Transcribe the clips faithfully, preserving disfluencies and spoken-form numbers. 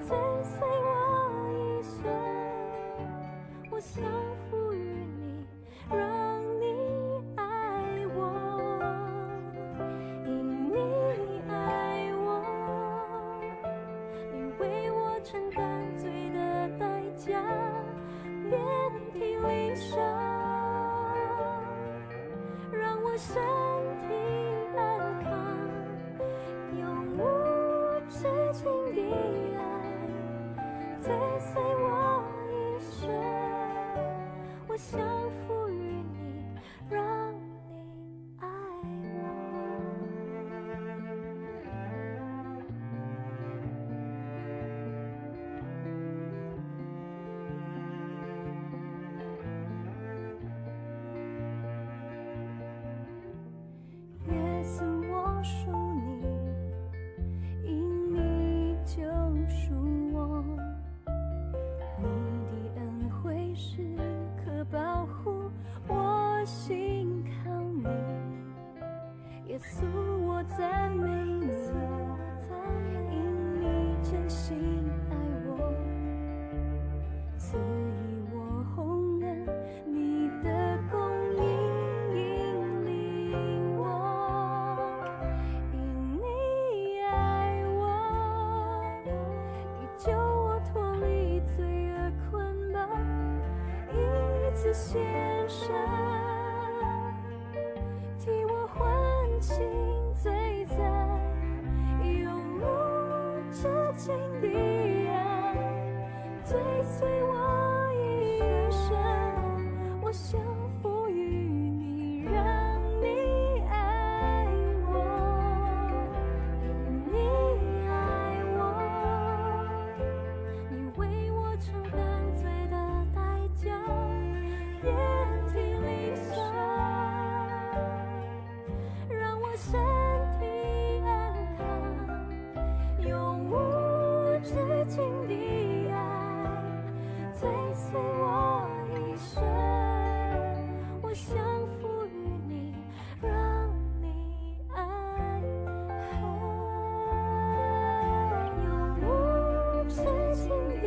追随我一生，我降服于你，让你爱我，因你爱我，你为我承担罪的代价，遍体鳞伤，让我身体安康。 永无止境的爱，追随我一生，我降服于你，让你爱我。耶稣，我属你，因你救赎我。你的恩惠时刻保护我，信靠你。耶稣，我赞美你，因你真心爱我，赐予我红恩， 你的供应引领我，因你爱我，你救我脱离罪恶捆绑，一次献上，替我还清罪债，永无止境的爱。 追随我一生，我降服于你，让你爱我，因你爱我，你为我承担罪的代价，遍体鳞伤。 让我身体安康，永无止境的爱，追随我一生，我降服于你，让你爱我，永无止境的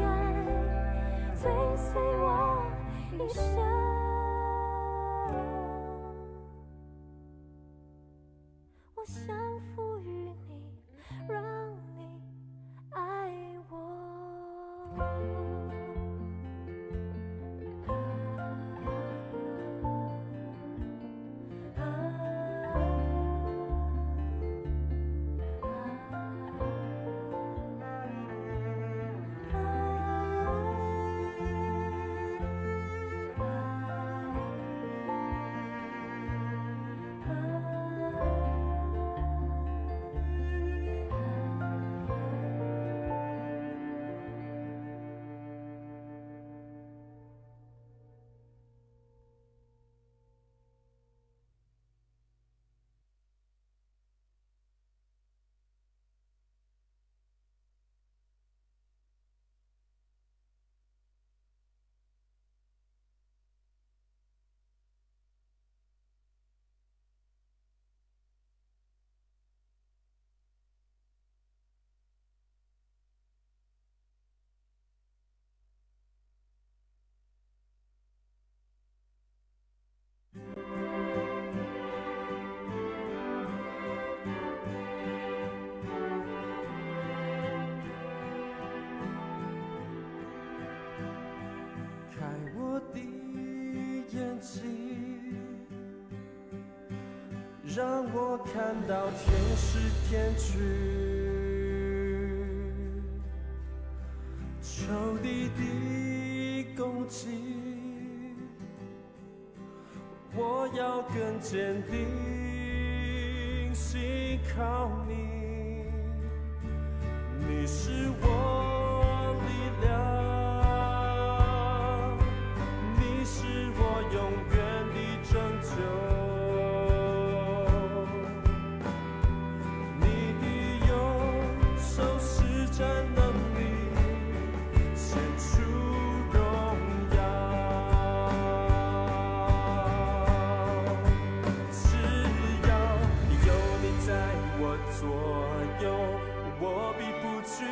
爱，追随我一生。 我降服于你，让你爱我。开我的眼睛，让我看到天使天军，仇敌的攻击。 我要更坚定信靠你，你是我力量，你是我永远的拯救。 你的右手施展能力，显出荣耀。只要有你在我左右，我必不惧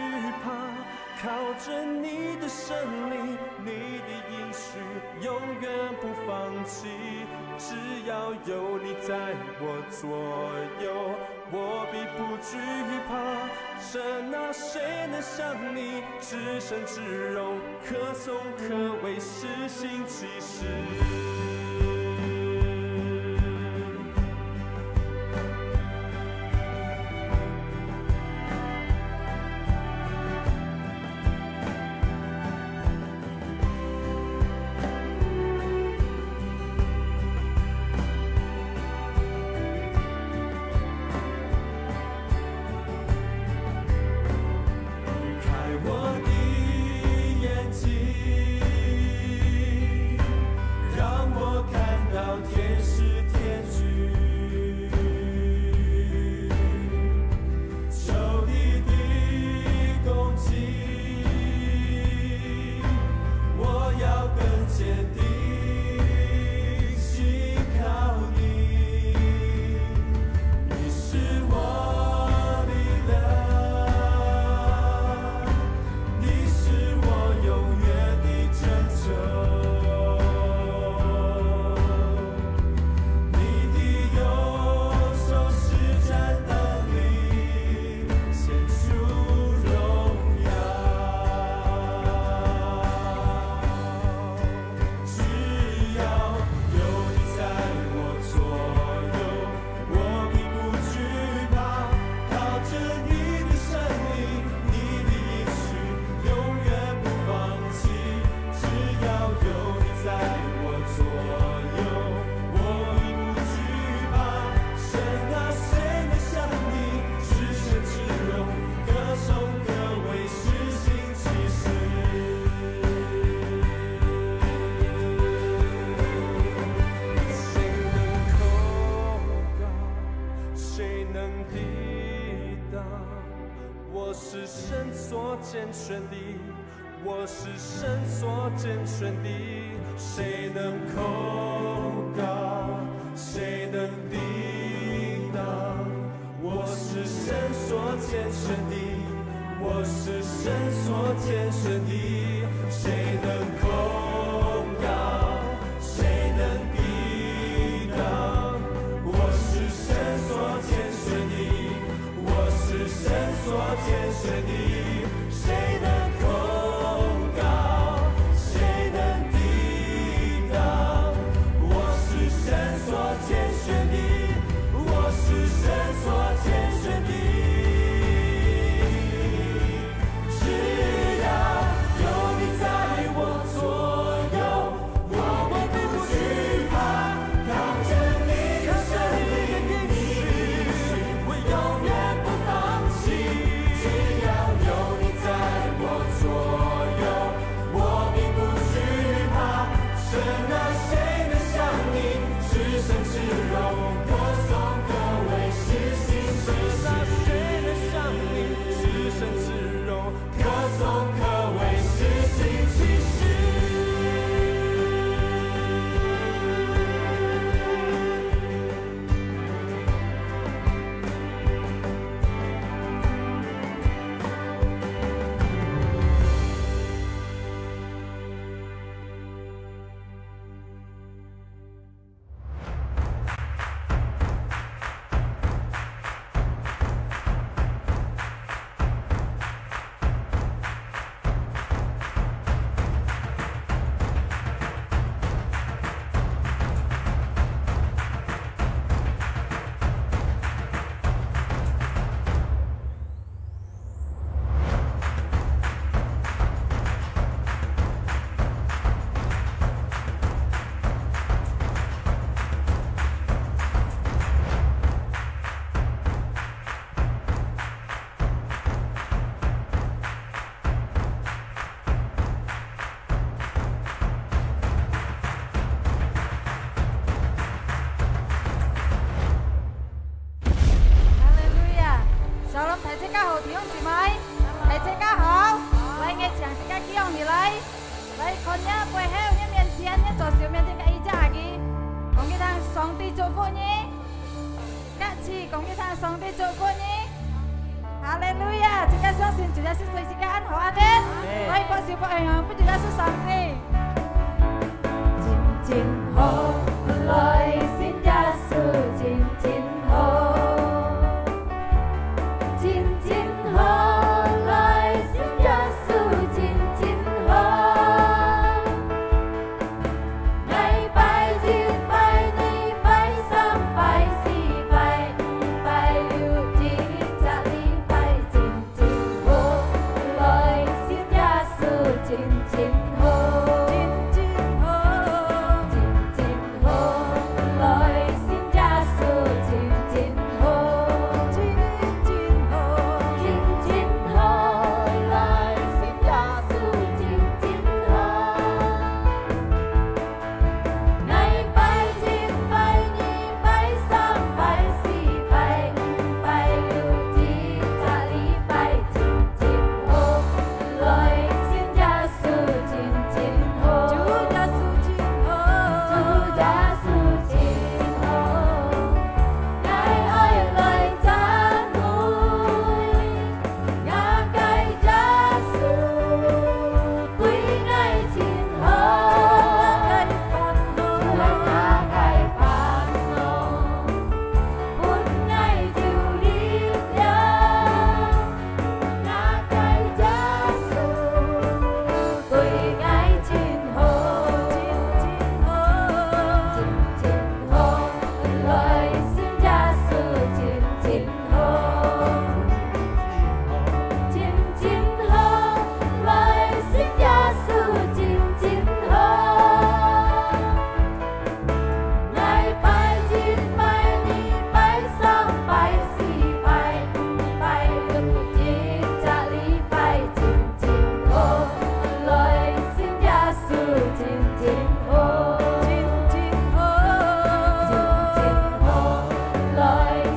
怕，靠着你的圣灵，你的应许永远不放弃。只要有你在我左右，我必不惧怕。神啊，谁能像你至圣至荣，可颂可畏，施行奇事？你开我的眼睛，让我看到天使天军。 求你的供给，我要更坚定信靠你。你是我的力量，你是我永远的拯救。 你的右手施展能力，显出荣耀。只要有你在我左右，我必不惧怕。靠着你的圣灵，你的应许永远不放弃。 只要有你在我左右，我已不惧怕。神啊，谁能像你至圣至荣，可颂可畏，施行奇事？谁能控告？谁能抵挡？我是神所拣选的， 我是神所拣选的，谁能控告？谁能抵挡？我是神所拣选的，我是神所拣选的，谁能控告？谁能抵挡？我是神所拣选的， 我是神所拣选的，谁能控告？谁能抵挡？我是神所拣选的，我是神所拣选的。只要有你在我左右， 我必不惧怕，靠着你的圣灵，你的应许我永远不放弃。只要有你在我左右，我必不惧怕。神啊，谁能像你至圣至荣，可颂可畏，施行奇事？神啊，谁能像你至圣至荣， 可颂可畏，施行奇事。哈利路亞！Shalom，大自家好，弟兄姊妹，大自家好。來，𠊎請自家企䟘起來。來，看若背後、若面前、若左手面前个一隻阿姨，講一聲上帝祝福你。 一起講一聲，上帝祝福你。哈利路亞！主耶穌對自家恁好，阿們。來，拍手拍，哎呀，分主耶穌上帝。真真好，來信耶穌，真真好。真真好，來信耶穌，真真好。𠊎拜一、拜二、拜三、拜四、拜五、拜六，這隻禮拜真 真好，來信耶穌真真好，真真好，真真好，來信耶穌真真好，真真好，真真好，來信耶穌真真好。 𠊎拜一、拜二、拜三、拜四、拜五、拜六，這隻禮拜真真好，來信耶穌真真好，主耶穌真好，主耶穌真好。𠊎愛來讚美 𠊎个耶穌對𠊎真好，除忒𠊎个煩惱，分𠊎有力量。𠊎个耶穌對𠊎真好，真真好，真真好，來信耶穌真真 好，真真好，來信耶穌真真好。𠊎拜一、拜二、拜三、拜四、拜五、拜六，這隻禮拜真 真好，來信耶穌真真好，真真好，真真好，來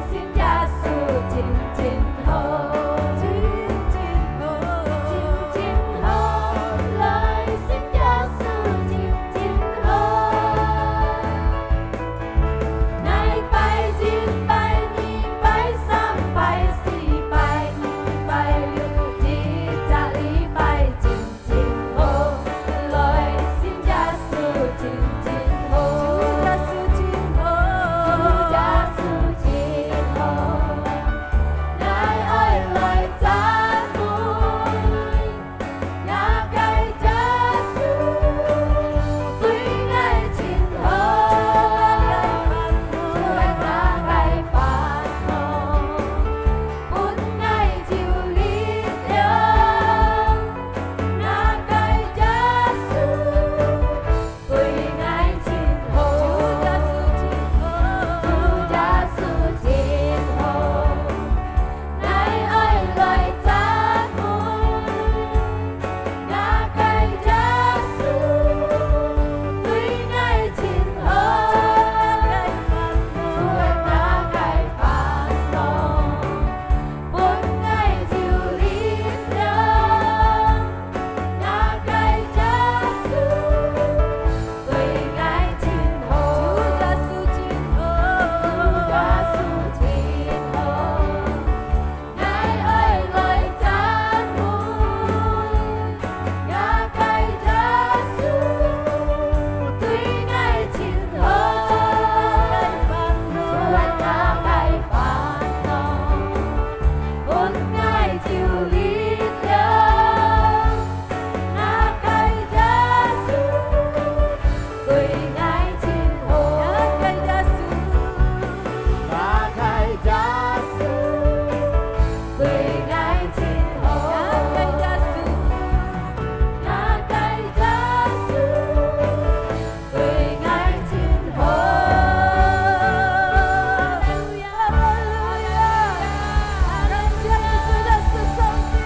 信耶穌真真好，真真好，真真好，來信耶穌真真好。 𠊎拜一、拜二、拜三、拜四、拜五、拜六，這隻禮拜真真好，來信耶穌真真好，主耶穌真好，主耶穌真好。𠊎愛來讚美 𠊎个耶穌對𠊎真好，除忒𠊎个煩惱，分𠊎有力量。𠊎个耶穌 對𠊎真好，主耶穌真好，主耶穌真好。𠊎愛來讚美，𠊎个耶穌對𠊎真好，除忒𠊎个煩惱，分𠊎有力量。 𠊎个耶穌對𠊎真好，主耶穌真好，主耶穌真好。𠊎愛來讚美，𠊎个耶穌對𠊎真好，除忒𠊎个煩惱，分𠊎有力量。 𠊎个耶穌對𠊎真好，𠊎个耶穌，𠊎个耶穌對𠊎真好，𠊎个耶穌，𠊎个耶穌對𠊎真好。哈利路亞，哈利路亞！感謝你，主耶穌上帝。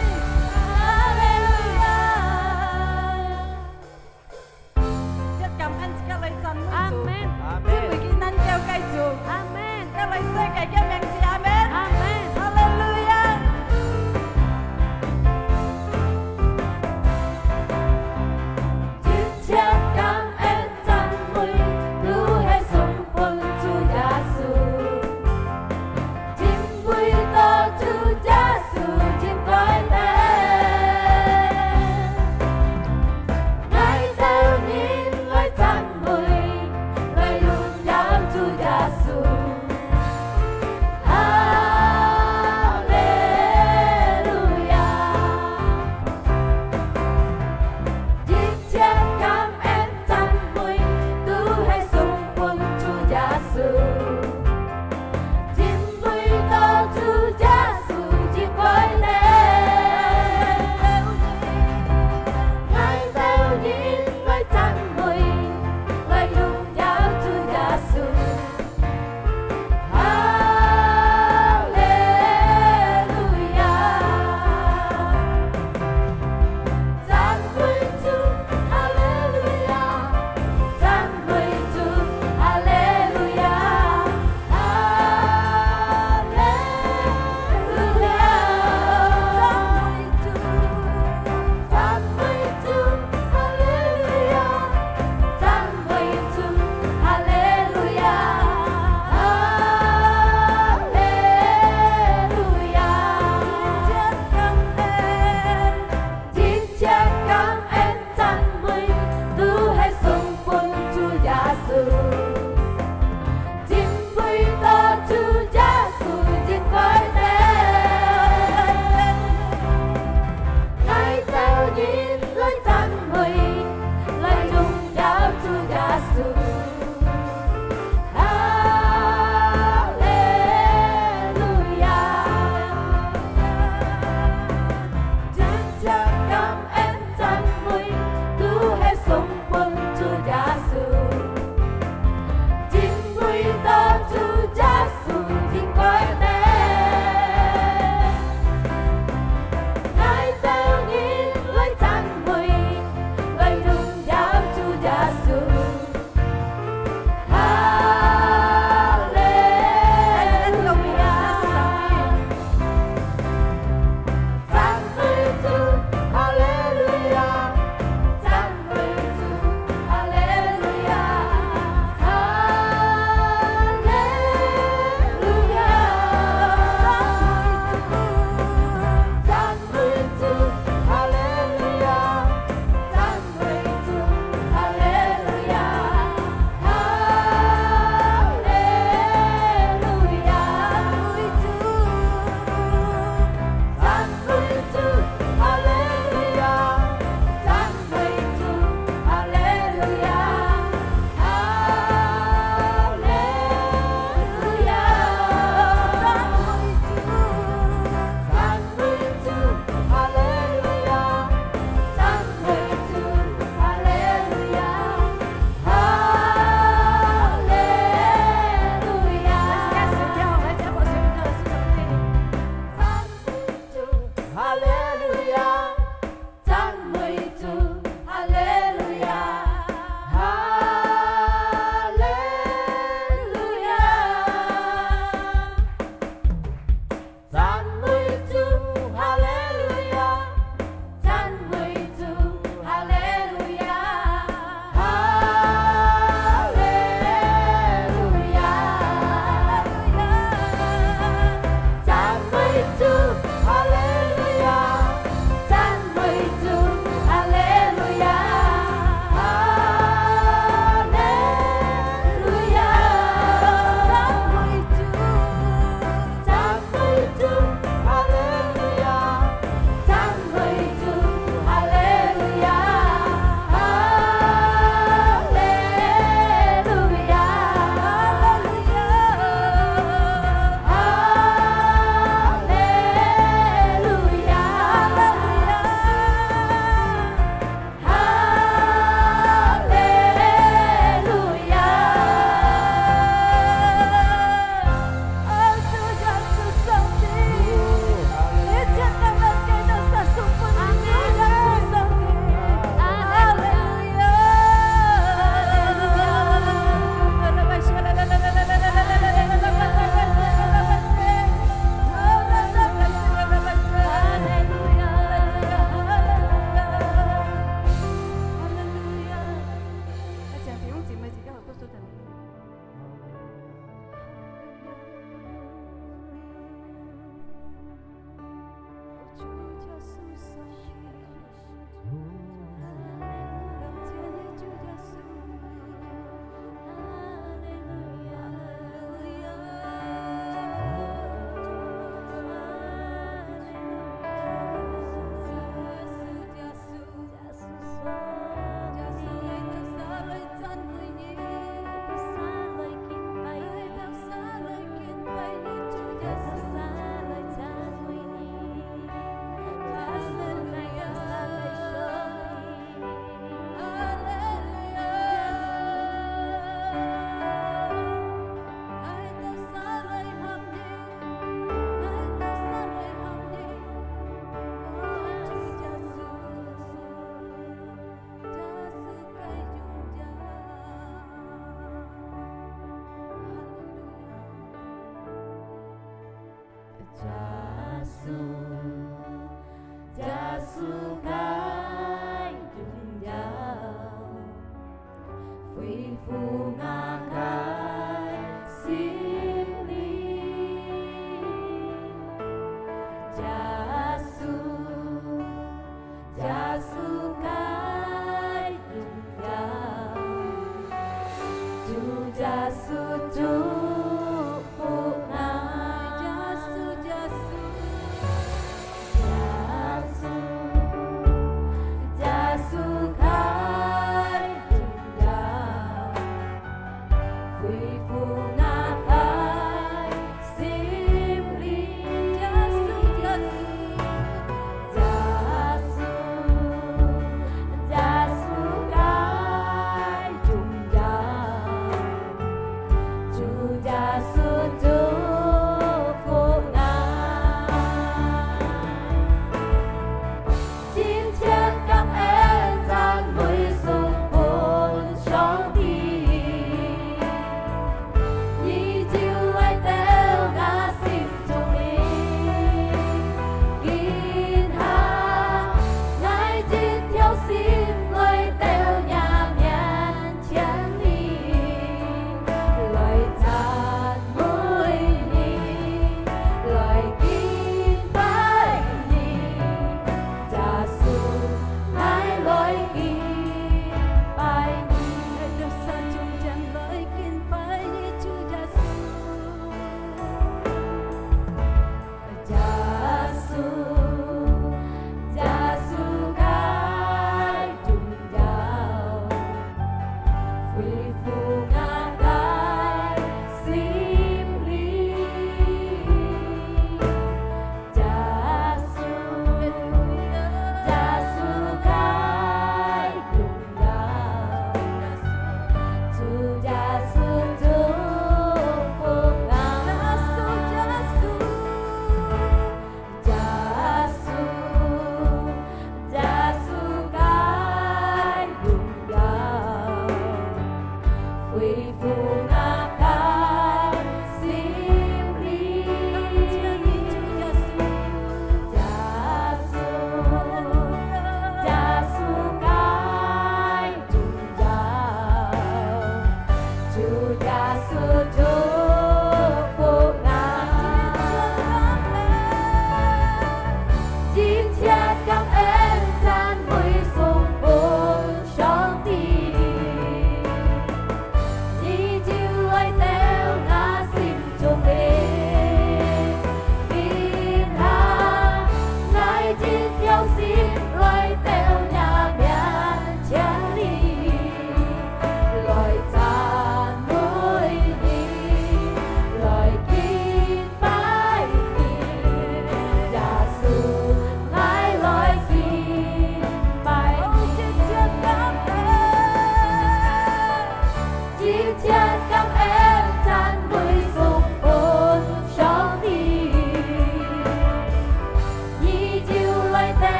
个荣耀，恢复我个心灵。耶稣，耶稣个荣耀，主耶稣祝福我。耶稣，耶稣。 耶稣，耶稣个荣耀，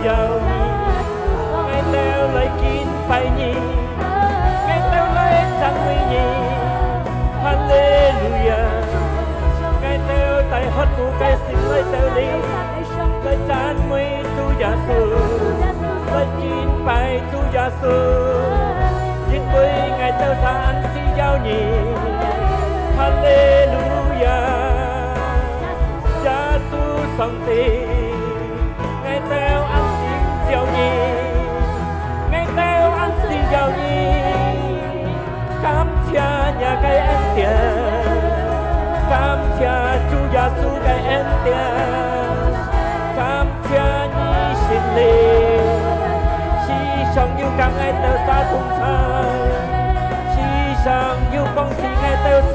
耀你，𠊎兜來敬拜你，𠊎兜來讚美你。哈利路亞！𠊎兜帶渴慕个心來到你，來讚美主耶穌，來敬拜主耶穌，因為𠊎兜儕恁需要你。哈利路亞！耶穌上帝， 𠊎兜恁需要你，𠊎兜恁需要你。感謝若个恩典，感謝主耶穌个恩典，感謝你聖靈，時常有佮𠊎兜儕同在，時常有幫助𠊎兜儕。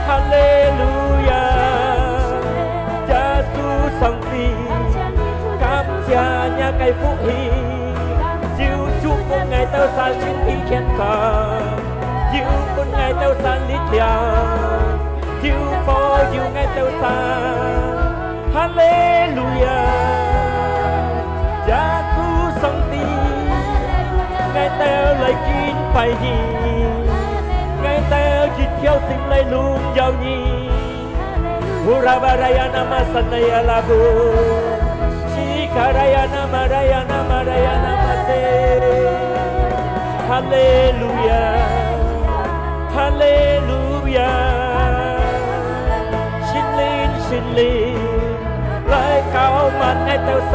哈利路亞！耶穌上 帝，感謝若个福氣，有祝福𠊎兜儕身體健康，有分𠊎兜儕力量，有保佑𠊎兜儕。哈利路亞！耶穌上帝，𠊎兜來敬拜你，𠊎兜一條心來榮耀你。 Urabarayana masanaya labu. Sikarayana marayana marayana mase. Haleluya. Haleluya. 聖靈，聖靈，來膏抹𠊎兜儕，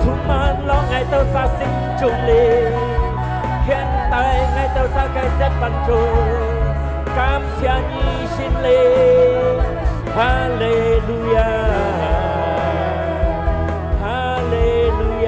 充滿落𠊎兜儕心中裡，牽帶𠊎兜儕个息班中。 感謝你，聖靈。哈利路亞，哈利路亞。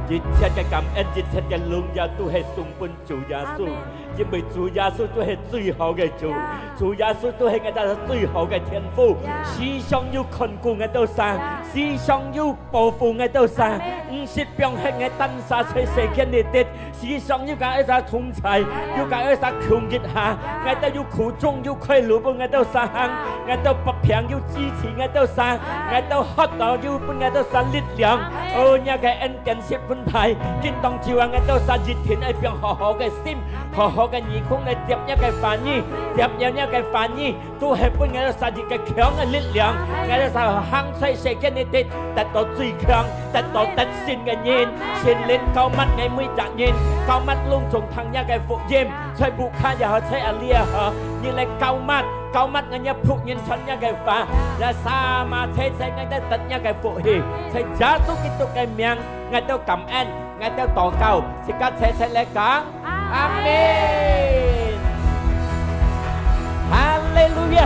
一切个感恩，一切个榮耀，都係送分主耶穌，阿們。因為主耶穌就係最好个主，呀。主耶穌就係𠊎兜最好个天父，呀。時常有看顧𠊎兜儕，呀。時常有保護𠊎兜儕，阿們。毋識放忒𠊎兜儕在世間裡底， 時常有佮𠊎儕同在，有佮𠊎儕共一下，𠊎兜有苦衷，有開路分𠊎兜儕行，𠊎兜發病有支持𠊎兜儕，𠊎兜渴到有分𠊎兜儕力量。哦，若个恩典十分大，今當晝啊，𠊎兜儕一定愛放好好个心，好好个耳空來接若个話語，接了若个話語， 都係分𠊎兜儕一个強个力量，𠊎兜儕行在世間裡底，得到最強、得到得勝个人。聖靈膏抹𠊎每隻人，膏抹攏總聽若个福音，在屋下也好，在哪裡也好，你來膏抹，膏抹𠊎若僕人傳若个話，也儕嘛齊齊𠊎兜得若个福氣，在耶穌基督个名，𠊎兜感恩，𠊎兜禱告，自家齊齊來講。 阿們。哈利路亞。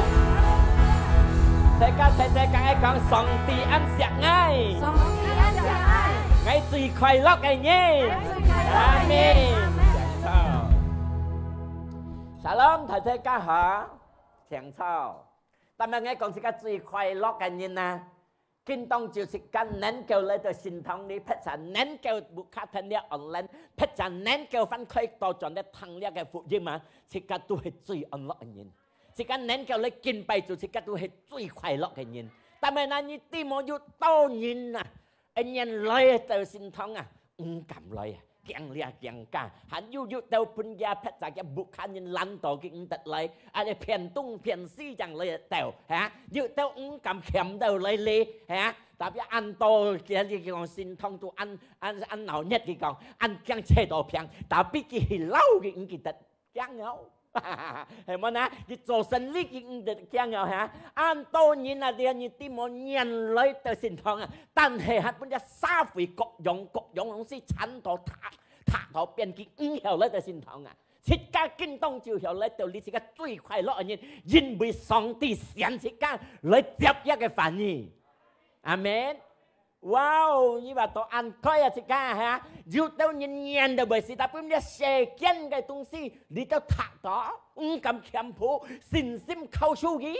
大家齊齊佮𠊎講，上帝恁惜𠊎。上帝恁惜𠊎。𠊎最快樂个人。𠊎最快樂个人。阿們。阿們。請坐。Shalom，大家好。請坐。今日𠊎講自家最快樂个人啊。 今當晝自家能夠來到聖堂裡，或者能夠屋下聽這online，或者能夠翻開到轉來聽這个福音啊，自家都係最安樂个人。自家能夠來敬拜主，自家都係最快樂个人。但係呢，你知無，有多人啊，一年來到聖堂啊，毋敢來啊。 驚這驚該，還有有兜分厥別儕厥屋下人攔到佢毋得來，啊，你騙東騙西正來到，哈？有兜毋敢欠到來哩，哈？Tapi恁多，佢，佢講聖堂都恁，恁，恁鬧熱，佢講，恁驚扯到病，tapi佢去摎佢毋記得驚哦。係無呢？佢做生理佢毋得驚哦，哈？恁多人啊，這你知無，年來到聖堂啊， 但係還分這社會各樣各樣東西纏到，踏，踏到變佢毋曉來到聖堂啊。自家今當晝曉來到這自家最快樂个人，因為上帝選自家來接這个話語。阿們。哇哦，你話到恁快啊，自家哈，有兜人年都未死，tapi分這世間个東西，你都踏到，毋敢謙卑，信心靠手機。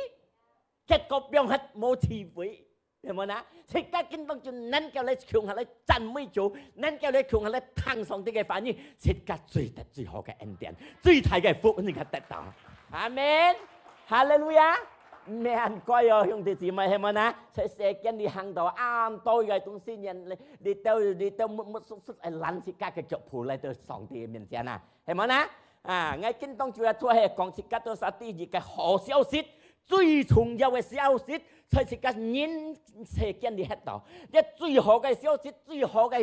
結果放忒無智慧，係無呢？自家今當晝能夠來共下來讚美主，能夠來共下來聽上帝个話語，自家最得最好个恩典，最大个福，自家得到。阿們。哈利路亞。免怪哦，兄弟姊妹，係無呢？在世間裡行到恁多个東西，人，你，你兜，你兜目目縮縮，愛攔自家个腳步來到上帝个面前啊，係無呢？啊，𠊎今當晝也出來講自家到啥第一个好消息，最重要个消息，在自家人世間裡歇到，這最好个消息，最好个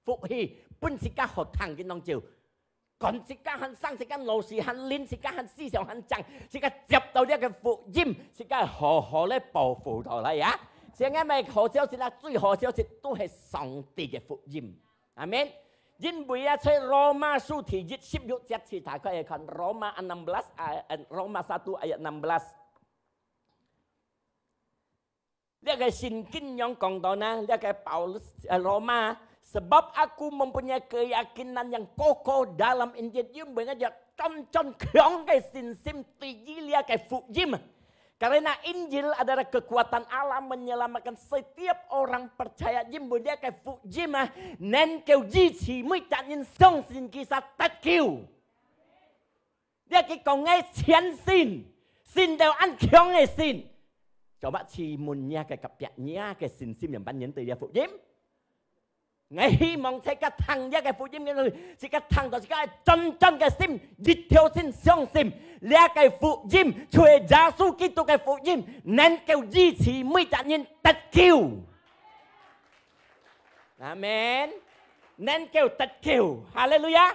福氣，分自家好聽个當晝。 管自家還生，自家老師還靈，自家還思想還正，自家接到這个福音，自家好好來保護到來啊！現在个好消息啦，最好消息都係上帝个福音。阿門。因為啊，在羅馬書第一十六節，大家來看，Roma enam belas，啊，Roma satu ayat enam belas。 這个聖經仰講到呢？這个保羅，呃，羅馬，sebab aku mempunyai keyakinan yang kokoh dalam Injil，因為𠊎有真真強个信心，對於這个福音啊。Karena Injil adalah kekuatan Allah menyelamatkan setiap orang percaya，因為這个福音啊，能夠醫治每隻人相信佢就得救。 這佢講个全信，信到恁強个信。做麼試問若个隔壁，若个信心仰般面對這福音？𠊎希望自家聽這个福音个時，自家聽到自家真真个心，一條心相信，這个福音就係耶穌基督个福音，能夠醫治每隻人得救。 阿門。能夠得救，哈利路亞！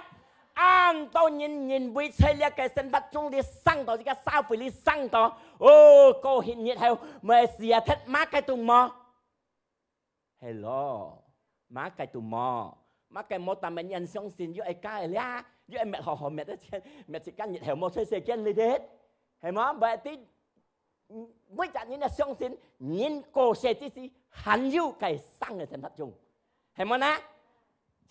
恁多人認為在這个生活中裡生到，這个社會裡生到，哦，過歇日後，Messiah忒麼个都無。係咯，麼个都無，麼个無，但係人相信，又愛加个啦，又愛搣好好搣个錢，搣自家日後無在世間裡个，係無？Berarti 每隻人都相信，人過世之時，還有个生个生活中，係無呢？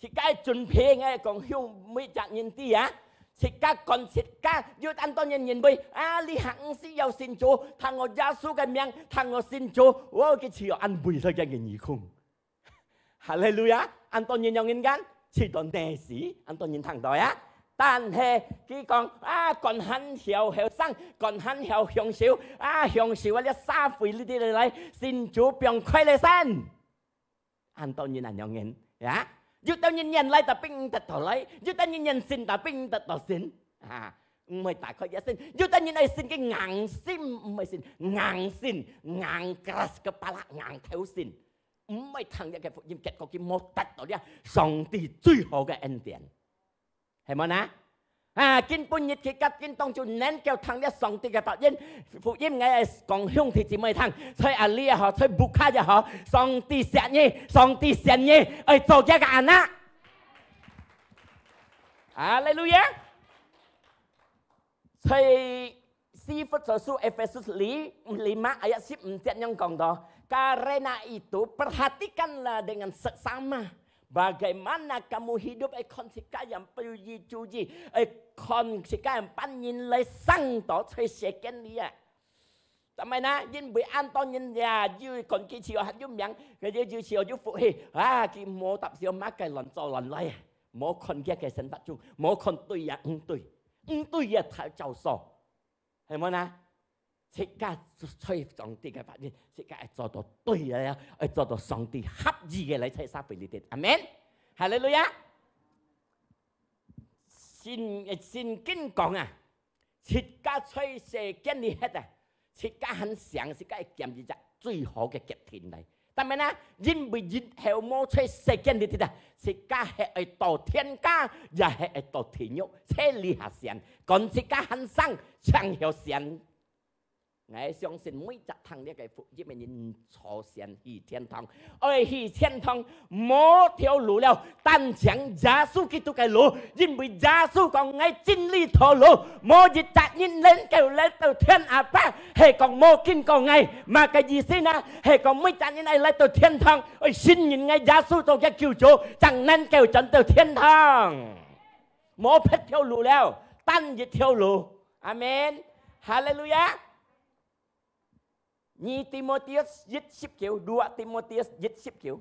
自家準備，𠊎講向每隻人知啊，自家講自家，有恁多人認為，啊，你還毋需要信主，聽我耶穌个名，聽我信主，哦，佢就安慰了佢个耳空。 哈利路亞！恁多人仰人講，試到哪時，恁多人聽到呀。但係佢講，啊，還恁後後生，還恁後享受，啊，享受啊，這社會裡肚來，信主放開來先。恁多人恁樣人，呀。有兜人願來，tapi毋得到來；有兜人願信，tapi毋得到信。啊，毋會打開這信。有兜人愛信，佢硬心，毋會信，硬信，硬keras kepala，硬頭信。 毋會聽這个福音，結果佢無得到這上帝最好个恩典，係無呢？啊，今晡日佢甲今當晝能夠聽這上帝个福音，福音𠊎講兄弟姊妹聽，在哪裡也好，在屋下也好，上帝惜你，上帝選你，愛做佢个anak。哈利路亞！ 在以弗所書Efesus li-，lima ayat十五節樣講到，karena itu perhatikanlah dengan seksama bagaimana kamu hidup，愛看自家樣不如意注意，愛看自家樣般人來生到在世間裡啊。但係呢，因為恁多人呀，有看佢就有名，佢就就有福氣啊，佢無搭少麼个亂做亂來啊，無看佢个生活中，無看對也毋對，毋對也太照做。 係無呢？自家在上帝个法院，自家愛做到對个，愛做到上帝合意个來在社會裡底。阿門。哈利路亞。聖，聖經講啊，自家在世間裡歇啊，自家還想，自家愛揀一隻最好个決定來。 但係呢，因為日後無在世間裡底啊，自家係愛到天家，也係愛到地獄，在這下選，管自家還生，正曉選。𠊎相信每隻聽這个福音个人，坐選去天堂，愛去天堂，無條路了，單淨耶穌基督个路，因為耶穌講，𠊎真理道路，無一隻人能夠來到天阿爸，係講無經過𠊎。麼个意思呢？ 係講每隻人愛來到天堂，愛信任𠊎耶穌做佢救主，正能夠轉到天堂。無別條路了，單一條路。阿門。哈利路亞。二Timotius一十九，dua Timotius一十九。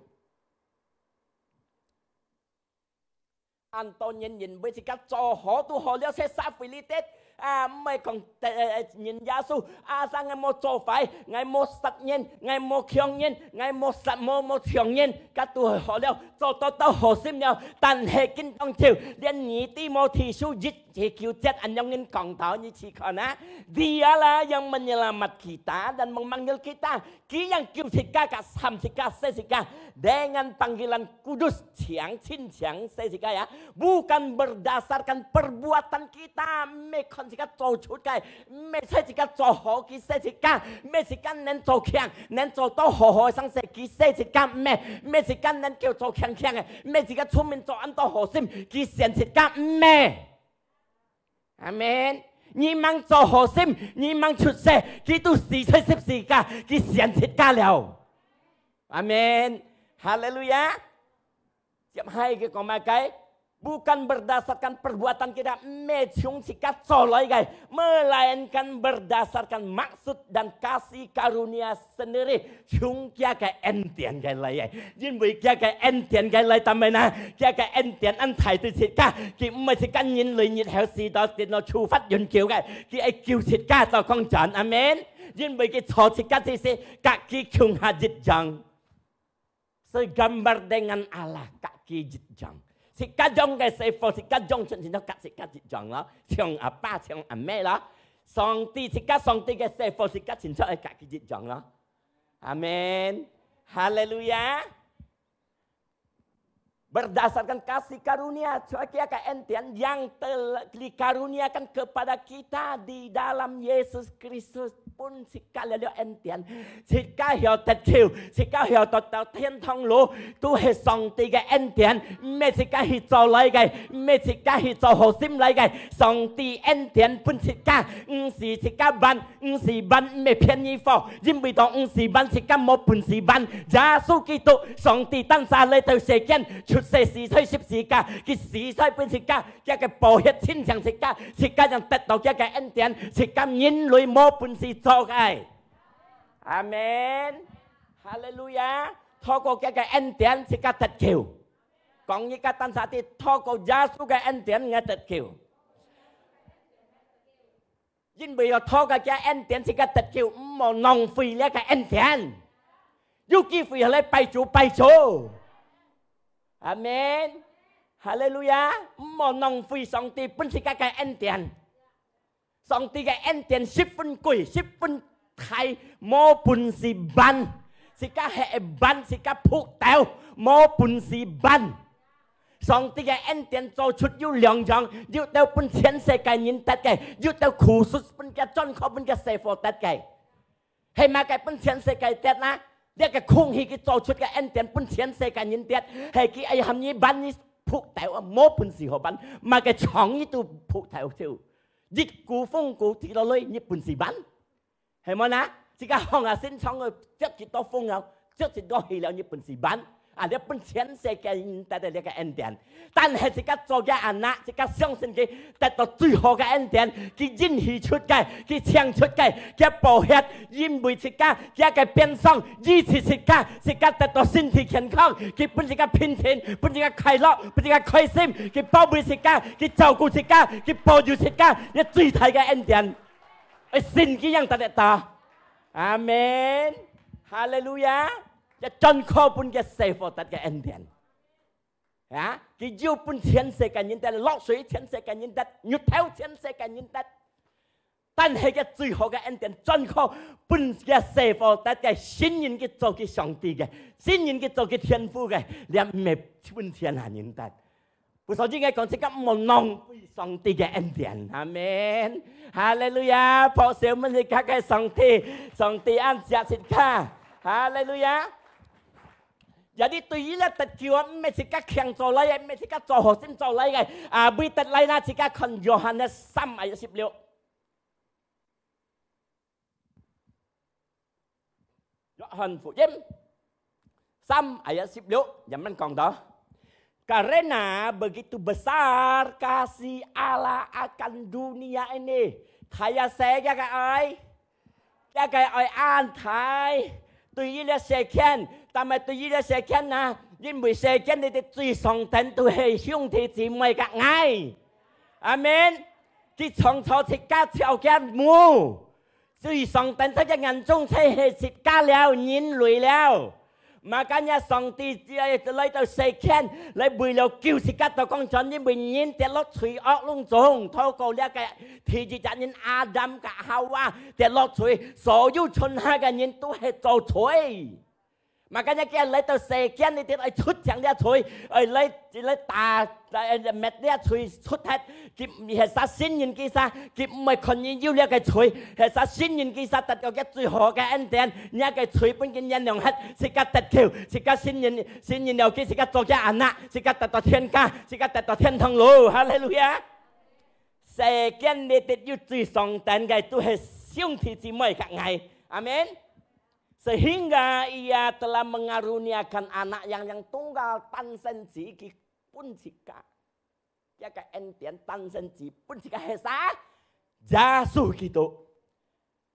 恁多人認為自家做好都好了，在社會裡底，啊，毋會講，呃，呃，認耶穌，啊，生𠊎無做壞，𠊎無殺人，𠊎無強人，𠊎無殺，無，無搶人，該都好了，做到到好心了。但係今當晝，連你提摩太書一章九節恁樣人講到，你去看啊。Dialah yang menyelamat kita dan memanggil kita，佢樣救自家，佮喊自家，洗自家，dengan panggilan kudus，淨，清淨洗自家啊。Bukan berdasarkan perbuatan kita，毋係看自家做出个，毋係自家做好佢洗自家，毋係自家能做強，能做到好好个生事佢洗自家，毋係，毋係自家能夠做強強个，毋係自家聰明做恁多好心佢選自家，毋係。阿門。你吂做好心，你吂出世，佢都死在十字架，佢選自家了。阿門。哈利路亞。 接下佢講麼个？Bukan berdasarkan perbuatan kita，毋係從自家做來个，melainkan berdasarkan maksud dan kasih karunia sendiri，從佢个恩典个來个。因為佢个恩典个來，但係呢，佢个恩典恁大對自家，佢毋係自家人類日後死到跌落處罰永久个，佢愛救自家到講真，阿門。因為佢做自家之事，佮佢共下一樣。 所以gambar dengan Allah，佮佢一樣。自家樣个師傅，自家樣出，自家自家一樣咯。像阿爸，像阿姆咯。上帝，自家上帝个師傅，自家親像愛佮佢一樣咯。阿門。哈利路亞。Berdasarkan kasih karunia，就係佢个恩典，yang telah dikaruniakan kepada kita di dalam Yesus Kristus。 分自家了了恩典，自家曉得救，自家曉得到天堂路，都係上帝个恩典，毋係自家去做來个，毋係自家去做好心來个。上帝恩典分自家，毋使自家辦，毋使辦，毋係便宜貨，因為到毋使辦，自家無本事辦。耶穌基督，上帝單儕來到世間，出世死在十字架，佢死在分自家， 佢个寶血清淨自家，自家正得到佢个恩典，自家人類無本事做个。阿門。哈利路亞。透過佢个恩典，自家得救。講一個單儕知，透過耶穌个恩典，𠊎得救。因為有透過佢个恩典，自家得救，毋好浪費這个恩典。有機會來拜主，拜主。阿門。哈利路亞！毋好浪費上帝分自家个恩典。上帝个恩典十分貴，十分大，無本事辦。自家係會辦，自家仆倒，無本事辦。上帝个恩典做出有兩樣，有兜分全世界人得个，有兜khusus分佢專靠分佢師傅得个。 係麼个分全世界得啊？這个空氣佢做出个恩典分全世界人得，係佢愛喊你辦你仆倒啊，無本事好辦，麼个長你都仆倒就，一股風股提落來，你本事辦？係無啊？自家行啊，身長啊，接幾多風啊，接幾多氣了，你本事辦？ 啊，這分全世界人得到這个恩典。但係自家做佢anak，自家相信佢，得到最好个恩典，佢應許出个，佢請出个，佢寶血，因為自家，佢个鞭傷，醫治自家，自家得到身體健康，佢分自家平靜，分自家快樂，分自家開心，佢保衛自家，佢照顧自家，佢保佑自家，這最大个恩典。愛信佢正得得到。阿門。哈利路亞。 這專靠分佢師傅得个恩典。啊，佢有分全世界人得，落水全世界人得，日頭全世界人得。但係佢最好个恩典，專靠分佢師傅得个，信人佢做佢上帝个，信人佢做佢天父个，這毋係分全下人得。 故所以𠊎講，自家毋好浪費上帝个恩典。阿門。哈利路亞！拍手分自家个上帝，上帝恁惜自家。哈利路亞！Jadi對於這得救啊，毋係自家強做來个，毋係自家做好心做來个，啊，會得來啦，自家看Yohanes三ayat十六。 約翰福音三ayat十六，這樣講到：Karena begitu besar kasih Allah akan dunia ini，大啊細佢个愛，佢个愛恁大，對於這世間，但係對於這世間啊，因為世間裡底最上等都係兄弟姊妹个愛。阿門。佢創造自家，造佢个模，所以上帝在佢眼中就係自家了，人類了。Makanya上帝來到世間，來為了救自家到講全，因為人跌落罪惡當中，透過這个第一隻人亞當佮夏娃跌落罪，所有剩下个人都係做罪。Makanya佢來到世間，一定愛出淨這罪，愛來，來打，來滅這罪出忒。佢係啥信任佢啥，佢毋會看見有這个罪，係啥信任佢啥得到佢最好个恩典，這个罪分佢原諒忒，自家得救，自家信任，信任了佢，自家做佢anak，自家得到天家，自家得到天堂路。哈利路亞！世間裡底有最上等个，都係兄弟姊妹佮𠊎。阿門。 Sehingga Ia telah mengaruniakan Anak-Nya yang tunggal單生子，佢分自家，這个恩典單生子分自家係啥？耶穌基督。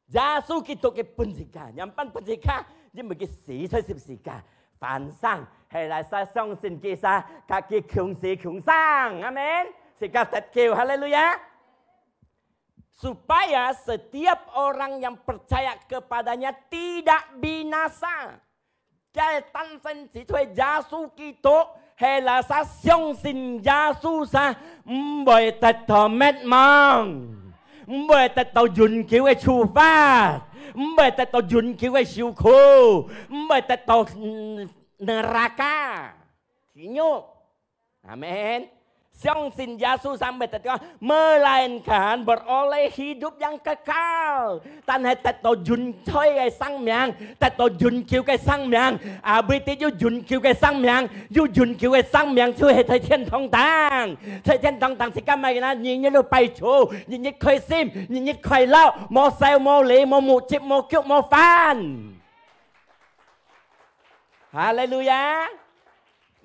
耶穌基督佢分自家，仰般分自家？因為佢死在十字架，翻生，係哪儕相信佢啥，佮佢共死共生。阿門。自家得救，哈利路亞。 Supaya setiap orang yang percaya kepada-Nya tidak binasa. 這單生子就係耶穌基督，係哪儕相信耶穌啥，毋會得到滅亡，毋會得到永久个處罰，毋會得到永久个受苦，毋會得到，嗯，neraka，地獄。 阿門。相信耶穌三位得到，melainkan beroleh hidup yang kekal。但係得到永在个生命，得到永久个生命，啊，為得有永久个生命，有永久个生命就係在天堂頂，在天堂頂自家乜个啦，日日都拜主，日日開心，日日快樂，無愁無慮，無目汁，無腳，無煩。哈利路亞！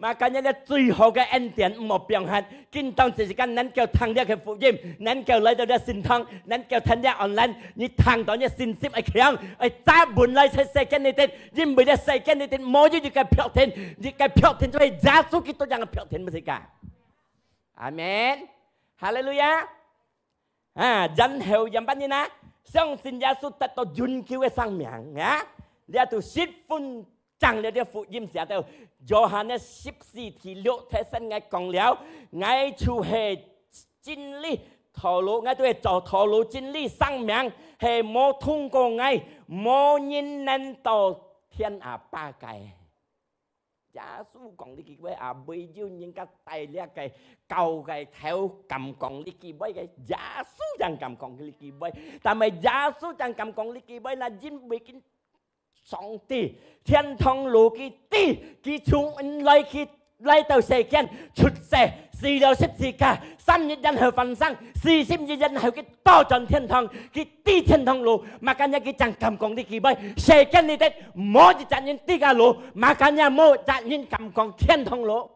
Makanya這最好个恩典毋好放忒，今當時間能夠聽這个福音，能夠來到這聖堂，能夠聽這online，你聽到你信心愛強，愛扎穩來在世間裡底，因為這世間裡底無有一个標準，一个標準就係耶穌基督樣个標準，毋係个。阿門。哈利路亞。 啊，然後仰般呢？相信耶穌得到永久个生命，啊，這就十分正了。這福音寫到Yohanes十四第六節，𠊎講了，𠊎就係真理、道路，𠊎就係做道路、真理、生命，係無通過𠊎，無人能到天阿爸个。 耶穌講這句話啊，會有人家戴這个高个頭敢講這句話个，耶穌正敢講這句話。但係耶穌正敢講這句話，那因為佢上帝天堂路佢知，佢從來佢來到世間出世，死了十字架，三日然後翻生，四十日然後佢倒轉天堂，佢知天堂路，makanya佢正敢講這句話。世間裡底無一隻人知个路，makanya無一隻人敢講天堂路，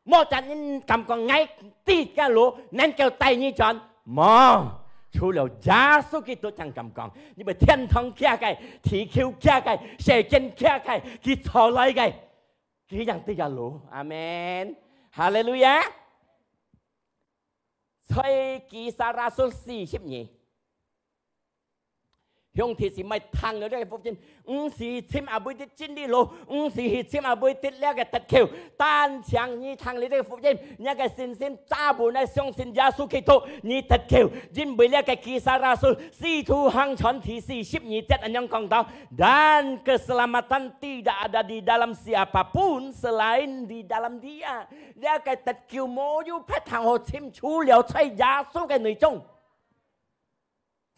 無一隻人敢講𠊎知个路，能夠帶你轉。無，除了耶穌基督正敢講，因為天堂佢个，地球佢个，世間佢个，佢造來个。 佢正知个路。阿門。哈利路亞。在Kisah Rasul四十二，兄弟姊妹聽了這个福音，毋係尋阿妹的真理路，毋係去尋阿妹的這个得救，單淨你聽了這个福音，你个信心扎穩來相信耶穌基督，你得救。因為這个Kisah Rasul使徒行傳第四十二節恁樣講到， Dan keselamatan tidak ada di dalam siapa pun selain di dalam Dia。這个得救無有別項好尋，除了在耶穌个內中。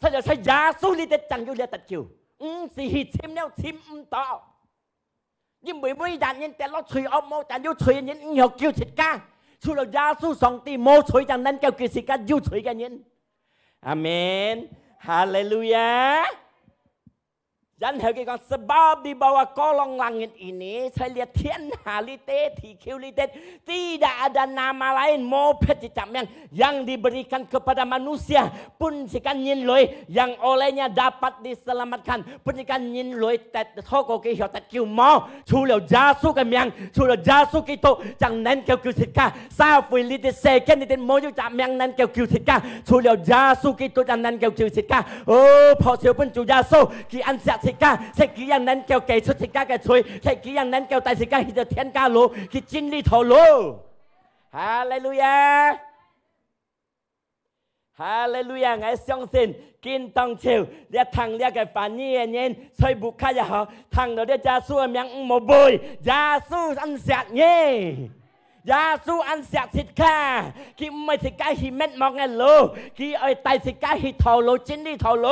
除了在耶穌裡底正有這得救，毋係去尋了尋毋到。因為每一人跌落罪惡，無但有罪个人毋曉救自家，除了耶穌上帝無罪正能夠救自家有罪个人。阿門。哈利路亞。然後佢講，sebab di bawah kolong langit ini，在這天下裡底，地球裡底，tidak ada nama lain，無別一隻名，yang diberikan kepada manusia，分自家人類，yang olehnya dapat diselamatkan，分自家人類得，透過佢曉得救無？除了耶穌个名，除了耶穌基督，正能夠救自家。社會裡底，世間裡底，無有隻名能夠救自家，除了耶穌基督，正能夠救自家。哦，拍手分主耶穌，佢恁惜自家，惜佢正能夠解除自家个罪，惜佢正能夠帶自家去到天家路，去真理道路。哈利路亞！哈利路亞！𠊎相信，今當晝，這聽這个話語个人，在屋下也好，聽到這耶穌个名，毋好背，耶穌恁惜你，耶穌恁惜自家，佢毋愛自家去滅亡个路，佢愛帶自家去道路，真理道路。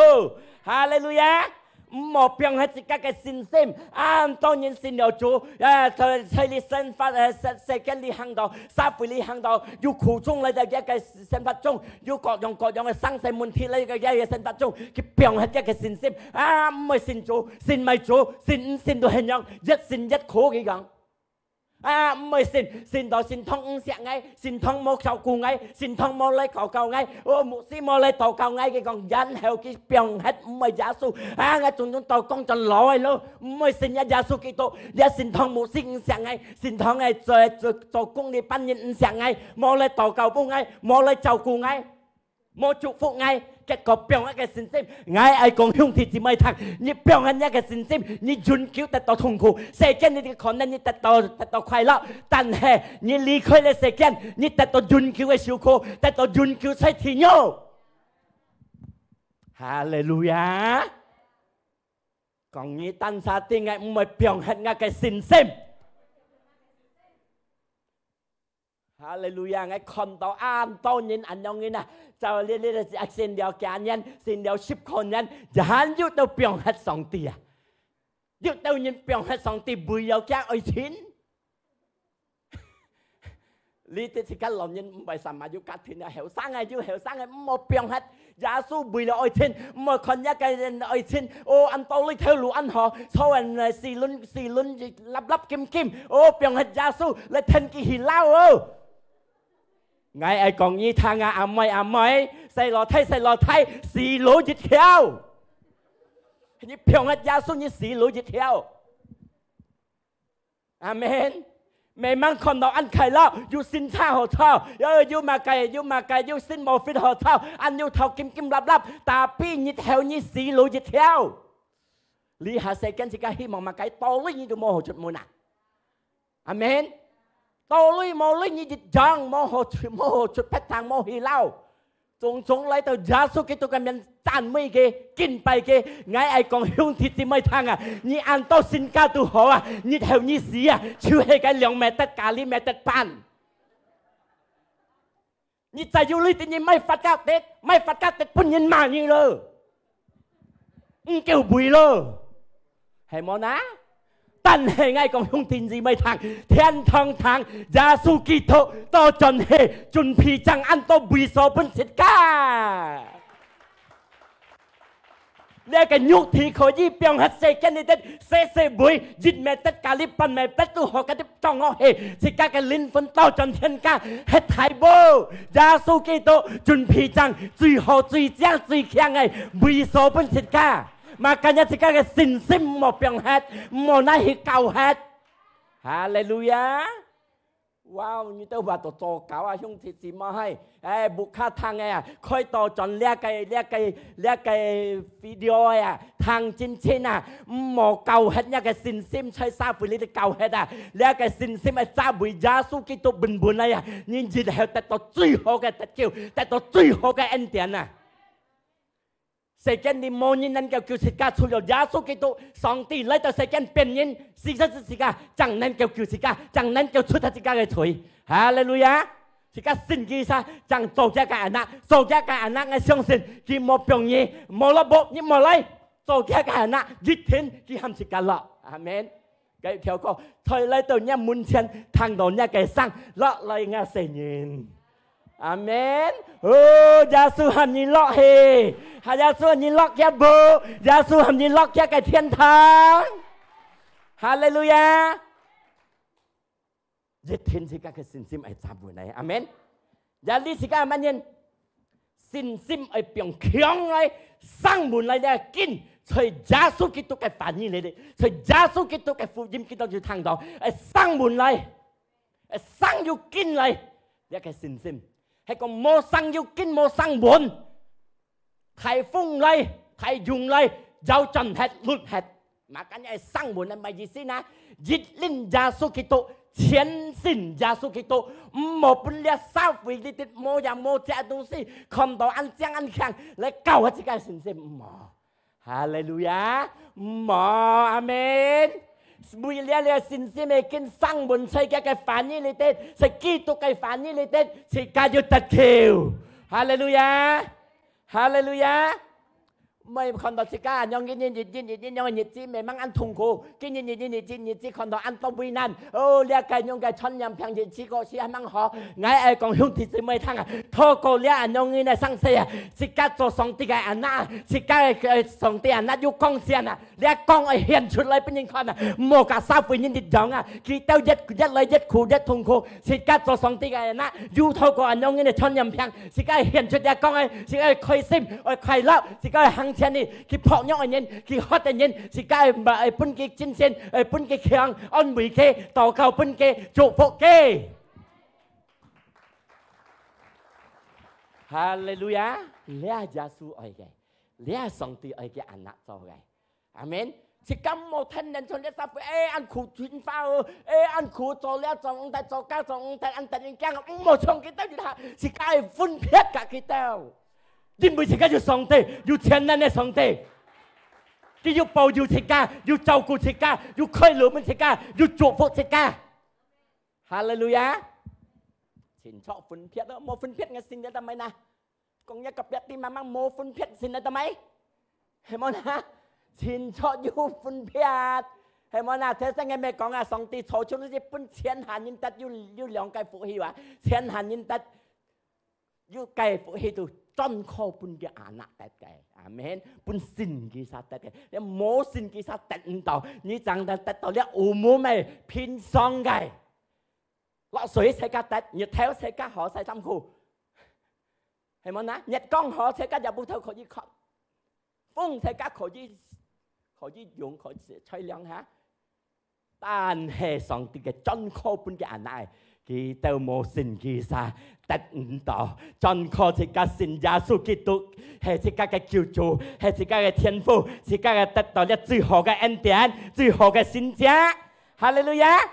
哈利路亞！ 毋好放忒自家个信心。恁多人信了主，啊，在，在這生活，呃，世，世間裡行到，社會裡行到，有苦衷來到這个生活中，有各樣各樣个生死問題來到這个生活中，佢放忒這个信心。啊，毋愛信主，信毋係主，信毋信都係樣，越信越苦，佢講。 啊，毋愛信，信到神堂毋惜𠊎，神堂無照顧𠊎，神堂無來教教𠊎，哦，牧師無來禱告𠊎，佢講，然後佢放忒毋愛耶穌。啊，𠊎種種到講轉老个咯，毋愛信這耶穌基督，這神堂牧師毋惜𠊎，神堂个做，做，做工个班人毋惜𠊎，無來禱告分𠊎，無來照顧𠊎。 無祝福𠊎，結果放忒个信心。𠊎愛講兄弟姊妹聽，你放忒若个信心，你永久得到痛苦。世間裡个可能你得到，得到快樂，但係你離開了世間，你得到永久个受苦，得到永久在地獄。哈利路亞！講你單儕聽，𠊎毋會放忒𠊎个信心。 哈利路亞！𠊎看到恁多人恁樣人啊，就這，這，這，信了幾年，信了十過年，還有兜放忒上帝啊！有兜人放忒上帝，為了佢愛錢。你這自家老人毋會sama有家庭啊，後生个有後生个，毋好放忒。 耶穌為了愛錢，毋好看這个人愛錢，哦，恁多裡頭路恁好，坐人，呃，四輪，四輪立立金金，哦，放忒耶穌來跈佢去撈哦。𠊎愛講你聽啊，阿妹阿妹，細佬弟細佬弟，死路一條。你放忒耶穌，你死路一條。 阿門。Memang看到恁快樂，有新車好坐，有，有麼个，有麼个，有新moped好坐，恁有頭金金立立，tapi日後你死路一條。這下世間自家希望麼个，到裡你都無好出門啊。阿門。到裡無裡你一樣，無好出，無好出別堂，無去撈。 種種來到耶穌基督个面讚美佢、敬拜佢。𠊎愛講兄弟姊妹聽啊，你恁多身家都好啊，日後你死啊，就係該兩mét加里mét半。你再有鐳，你買發家的，買發家的分人罵你咯。 毋夠肥咯，係無呢？但係𠊎講兄弟姊妹聽，天堂堂，耶穌基督倒轉去，準備正恁多位所分自家。這个肉體可以放忒世間裡个細細位，一mét加里半mét都好，該兜當好係，自家个靈魂倒轉天家，係大寶。耶穌基督準備正最好、最靚、最強个位所分自家。 Makanya自家个信心毋好放忒，毋好拿去交忒。哈利路亞！哇，你兜話到做到啊，兄弟姊妹，哎，屋下聽个啊，開到轉這个，這个，這个video个啊，聽真真啊，毋好交忒若个信心，在社會裡頭交忒啊，這个信心愛抓為耶穌基督穩穩來啊，你日後得到最好个得救，得到最好个恩典啊！ 世間裡無人能夠救自家，除了耶穌基督。上帝來到世間變人，死在十字架，正能夠救自家，正能夠出脫自家个罪。哈利路亞！自家信佢儕，正做佢个anak，做佢个anak，𠊎相信佢無放你，無落幕，你無來，做佢个anak，一定佢喊自家落。阿門。 該條歌，在來到若門前，聽到若个聲，落來若細人。阿門。哦，耶穌喊你落去，耶穌喊你落腳步，耶穌喊你落腳个天堂。哈利路亞！一定自家个信心愛站穩來，阿門。也你自家慢慢，信心愛變強來，生穩來了緊，在耶穌基督个話語裡，在耶穌基督个福音基督就聽到，愛生穩來。 生有根來，這个信心，係講無生有根，無生穩，大風來，大湧來，搖轉忒，抡忒。Makanya生穩係麼意思呢？一認耶穌基督，全信耶穌基督，毋好分這社會裡底無影無跡个東西，看到恁靚恁靚，來搞自家信心，毋好。 哈利路亞！無，阿門。為了這信心个根生穩在佢个話語裡底，在基督个話語裡底，自家就得救。哈利路亞！哈利路亞！毋好看到自家恁樣一日一日一日樣个日子，慢慢恁痛苦。今日日日日日日子看到恁多危難，哦，這个樣个傳染病日子過去還蠻好。𠊎愛講兄弟姊妹聽啊，透過這恁樣个生死啊， 自家做上帝个anak，自家个上帝anak有光線啊！這光愛顯出來分人看啊！毋好甲社會人一樣啊！佢兜越越來越苦，越痛苦。自家做上帝个anak，有透過恁樣个傳染病，自家愛顯出這光个，自家愛開心，愛快樂，自家愛行前去，去拍肉个人，去喝个人，自家愛愛分佢精神，愛分佢強，安慰佢，禱告分佢，祝福佢。 哈利路亞！這耶穌愛个，這上帝愛个anak做个。阿門。自家毋好天天像這社會，哎，恁苦尋花哦，哎，恁苦做這做毋得，做家做毋得，恁得人驚，毋好像佢兜一下，自家愛分別甲佢兜。因為自家有上帝，有全能个上帝，佢有保佑自家，有照顧自家，有開路分自家，有祝福自家。 哈利路亞！清楚分別咯，無分別个信仰得到無呢？講一個別地慢慢無分別信仰得到無？係無呢？清楚有分別，係無呢？頭先个咩講啊？上帝造出這些分全下人得有有兩個福氣啊，全下人得有個福氣就專靠分个anak得个，阿門。分信佢儕得个，你無信佢儕得毋到，你正得得到這umum个平常个。 落水自家得，日頭自家好晒衫褲，係無呢？日光好自家有布頭可以蓋，風自家可以可以用，可以吹涼哈。但係上帝个專靠分个anak，佢兜無信佢儕得毋到，專靠自家信耶穌基督，係自家个救主，係自家个天父，自家个得到了最好个恩典，最好个神蹟。哈利路亞！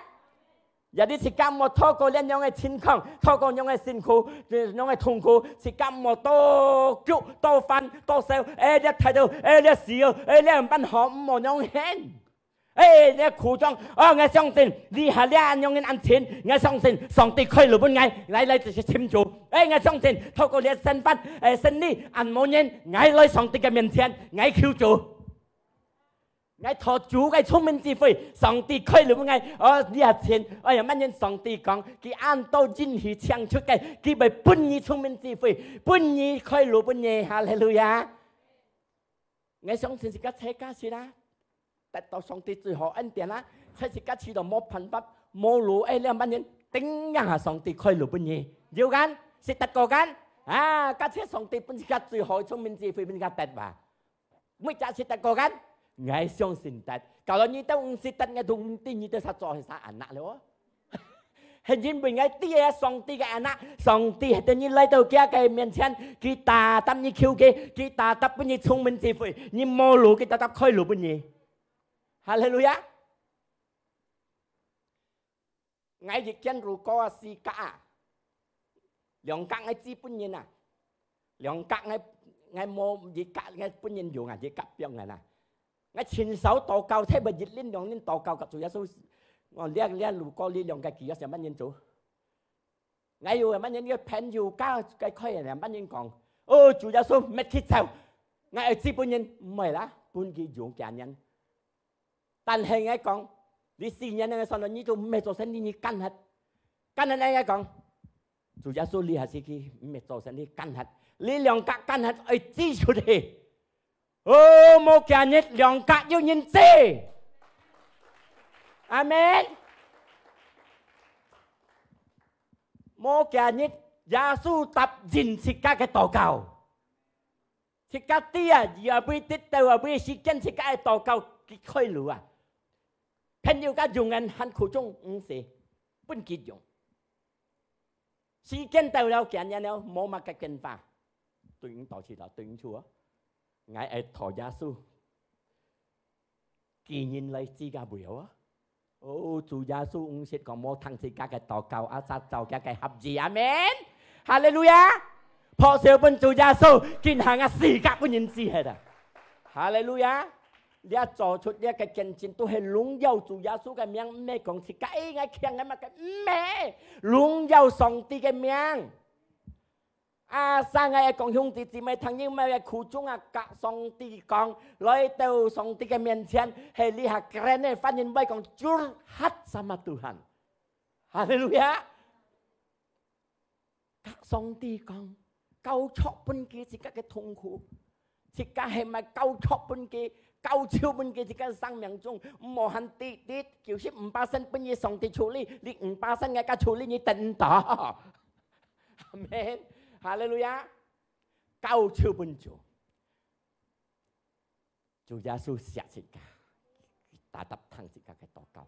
也你自家莫透過恁樣个情況，透過恁樣个辛苦，恁樣个痛苦，自家莫多久、多煩、多愁，哎，這態度，哎，這需要，哎，這毋辦好，毋好恁樣形。哎，這苦衷，哦，𠊎相信，這下這恁樣个恁情，𠊎相信上帝開路分𠊎，來來就是尋主。哎，𠊎相信，透過這生活，哎，生理，恁無人，𠊎來上帝个面前，𠊎求主。 𠊎討主个聰明智慧，上帝開路分𠊎。哦，這錢，哎呀，慢慢上帝講，佢恁多應許請出个，佢會分你聰明智慧，分你開路分你。哈利路亞！𠊎相信自家自家識啊，得到上帝最好恩典啊，在自家試到無辦法，無路，哎，這慢慢，定然下上帝開路分你。有kan？識得過kan？啊，假設上帝分自家最好个聰明智慧分自家得吧。 每隻識得過kan？𠊎相信得。Kalau你兜毋識得，𠊎都毋知你兜識做係anak了哦。係因為𠊎知个上帝个anak，上帝係等你來到佢个面前，佢tetap你求佢，佢tetap分你聰明智慧，你無路佢tetap開路分你。哈利路亞！ 𠊎一間屋个四格啊，兩格𠊎借分人啊，兩格𠊎𠊎無一格𠊎分人用啊，一格放啊啦。𠊎盡少禱告，特別一輪兩輪禱告，甲主耶穌，我這這屋个這兩个幾若萬人做。𠊎有萬人个朋友家个開人萬人講，哦，主耶穌，搣去走，𠊎愛借分人，毋會啦，分佢用幾年。 但係𠊎講，你四年个時候，你都毋係做生理，你幹核，幹核𠊎講，主耶穌這下時期毋係做生理，今下，這兩格今下愛指出去。哦，無幾日，兩格有人指。阿門。無幾日，耶穌答應自家个禱告。自家知啊，以後會得到啊，會時間自家个禱告佢開路啊。朋友个永遠還苦衷毋使分佢用。時間到了，幾年了，無麼个變化。對毋到去了，對毋住啊。𠊎愛討耶穌，寄人來自家會啊。哦，主耶穌毋識講無聽自家个禱告，啊，早早佢个合意，阿門。哈利路亞！拍手分主耶穌，今下啊，世界分人知係啊。哈利路亞！這做出這个見證，都係榮耀主耶穌个名，毋係講自家，哎，𠊎強，𠊎麼个，毋係，榮耀上帝个名。啊，生个講兄弟姊妹，聽因為个苦衷啊，甲上帝講，來到上帝个面前，係這下keren个翻譯會講curhat sama Tuhan。哈利路亞！甲上帝講，交出分佢自家个痛苦，自家係毋係交出分佢，交手分佢自家生命中，毋好還跌跌，九十五巴仙分佢上帝處理，你五巴仙个佢處理你等到。阿門。哈利路亞！交手分主。主耶穌惜自家，tetap聽自家个禱告。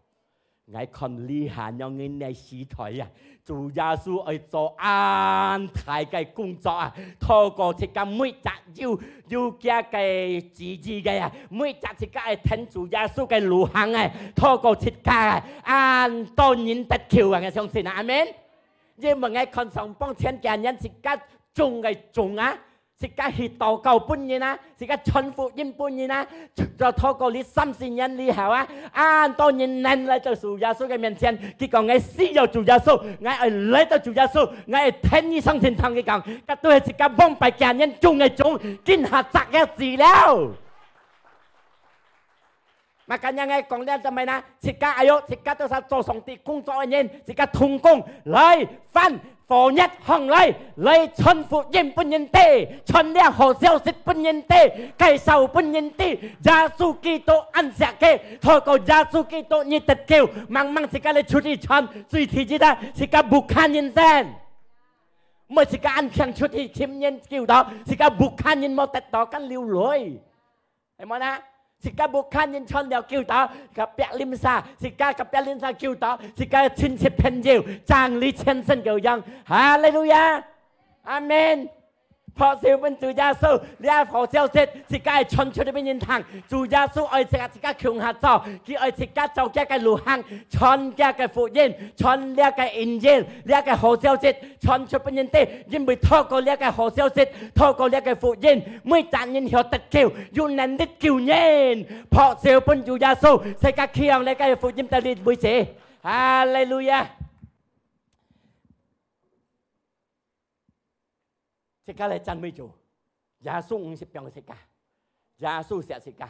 𠊎看這下仰形个時代啊，主耶穌愛做恁大个工作啊，透過自家每隻有，有佢个旨意个啊，每隻自家愛跈主耶穌个路行啊，透過自家啊，恁多人得救啊，𠊎相信啊，阿門。因為𠊎看上半千幾年自家種个種啊，自家去禱告分人啊，自家傳福音分人啊，就透過這三十年以後啊，恁多人能來到主耶穌个面前，佢講：「𠊎需要主耶穌，𠊎愛來到主耶穌，𠊎愛跈你上天堂。」佢講，該都係自家往擺幾年種个種，今下摘个子了。 Makanya𠊎講這做麼个呢？自家，哎喲，自家都係做上帝工作个人，自家同工來翻火熱行來，來傳福音分人知，傳這好消息分人知，介紹分人知，耶穌基督恁惜佢，透過耶穌基督你得救，茫茫自家來出去傳，最第一啊，自家bukan人先。毋係自家恁強出去尋人救到，自家bukan人無得到，敢流淚。 係無呢？自家bukan人傳了救到，隔壁鄰舍，自家隔壁鄰舍救到，自家親戚朋友，像你全身有用。哈利路亞！阿門！拍手分主耶穌，這好消息，自家愛傳出去分人聽。主耶穌愛自家，自家共下做，佢愛自家走佢个路行，傳佢个福音，傳這个Injil，這个好消息，傳出分人知，因為透過這个好消息，透過這个福音，每隻人曉得救， 有能力救人。拍手分主耶穌，世界去向這个福音到你為止。哈利路亞！自家來讚美主，耶穌毋識放自家，耶穌惜自家，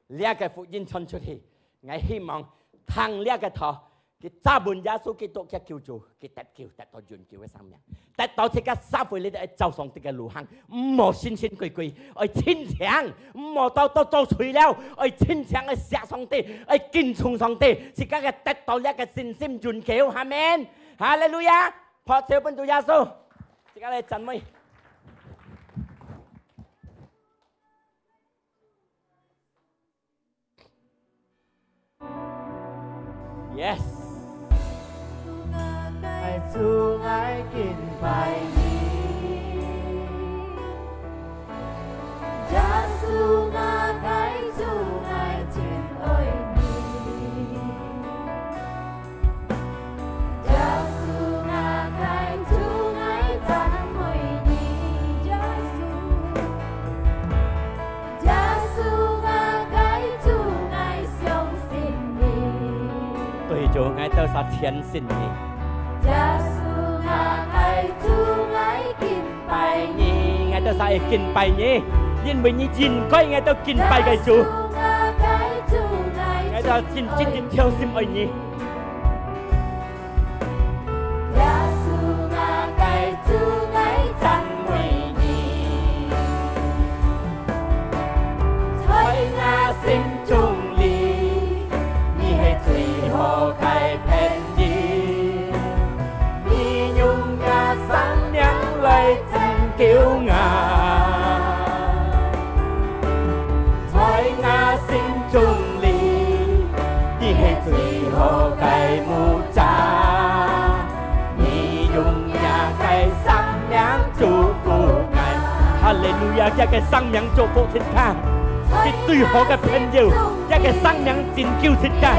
這个福音傳出去，𠊎希望聽這个道， 佢接受耶穌基督个救主，佢得救，得到永久个生命，得到自家社會裡頭愛照上帝个路行，毋好神神鬼鬼，愛清醒，毋好到到做罪了，愛清醒，愛惜上帝，愛敬重上帝，自家个得到這个信心永久。阿門！哈利路亞！拍手分主耶穌，自家來讚美。 Yes。主，𠊎敬拜你。耶穌，𠊎个主，𠊎真愛你。 耶穌，𠊎个主，𠊎讚美你。耶穌，耶穌，𠊎个主，𠊎相信你。對主，𠊎兜儕全信你。耶穌，𠊎个主，𠊎敬拜你。𠊎兜儕會敬拜你，因為你應該𠊎兜敬拜个主。耶穌，𠊎个主，𠊎，𠊎兜真真真誠心愛你。 耶穌，𠊎个最好个牧者，你用若个生命祝福𠊎。哈利路亞！這个生命祝福自家，係最好个朋友，這个生命拯救自家。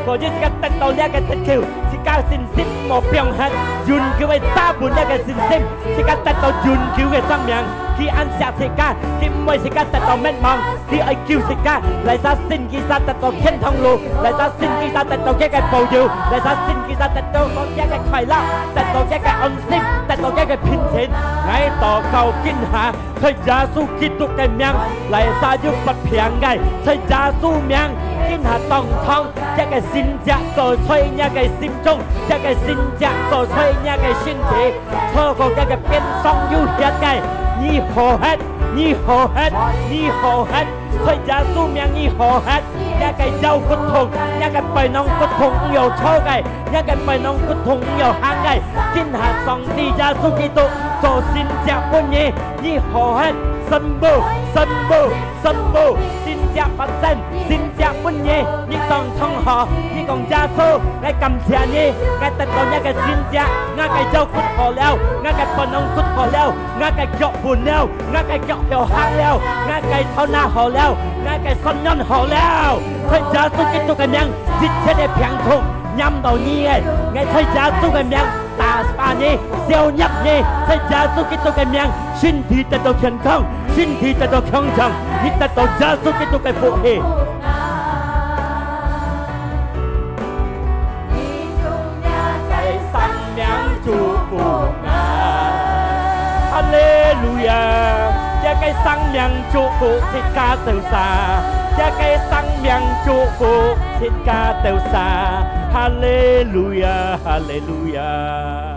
所以自家得到這个得救，自家信心無放忒，永久个揸穩這个信心，自家得到永久个生命。佢恁惜自家，佢毋會自家得到滅亡。 佢愛救自家，哪儕信佢儕得到天堂路，哪儕信佢儕得到佢个保佑，哪儕信佢儕得到佢个快樂，得到佢个安心，得到佢个平靜。𠊎禱告今下，在耶穌基督个名，哪儕有發病个，在耶穌名，今下當場，佢个神蹟做在若个心中，佢个神蹟做在若个身體。 錯過佢个鞭傷有血个，你好忒，你好忒，你好忒，在耶穌名你好忒。若个腰骨痛，若个背囊骨痛毋曉坐个，若个背囊骨痛毋曉行个，今下上帝耶穌基督做神蹟分你，你好忒，宣布，宣布， 宣布，神蹟發生，神蹟分你，你當場好，你講耶穌，𠊎感謝你，𠊎得到若个神蹟，𠊎个腰骨好了，𠊎个背囊骨好了，𠊎个腳穩了，𠊎个腳曉行了，𠊎个頭那好了，𠊎个身體好了。在耶穌基督个名，一切个病痛，黏到你个，𠊎在耶穌个名， 打發你，消滅你，在耶穌基督个名，身體得到健康，身體得到強壯，你得到耶穌基督个福氣。你用若个生命祝福𠊎。哈利路亞！這个生命祝福自家兜儕，這个生命祝福自家兜儕。哈利路亞！ 哈利路亞！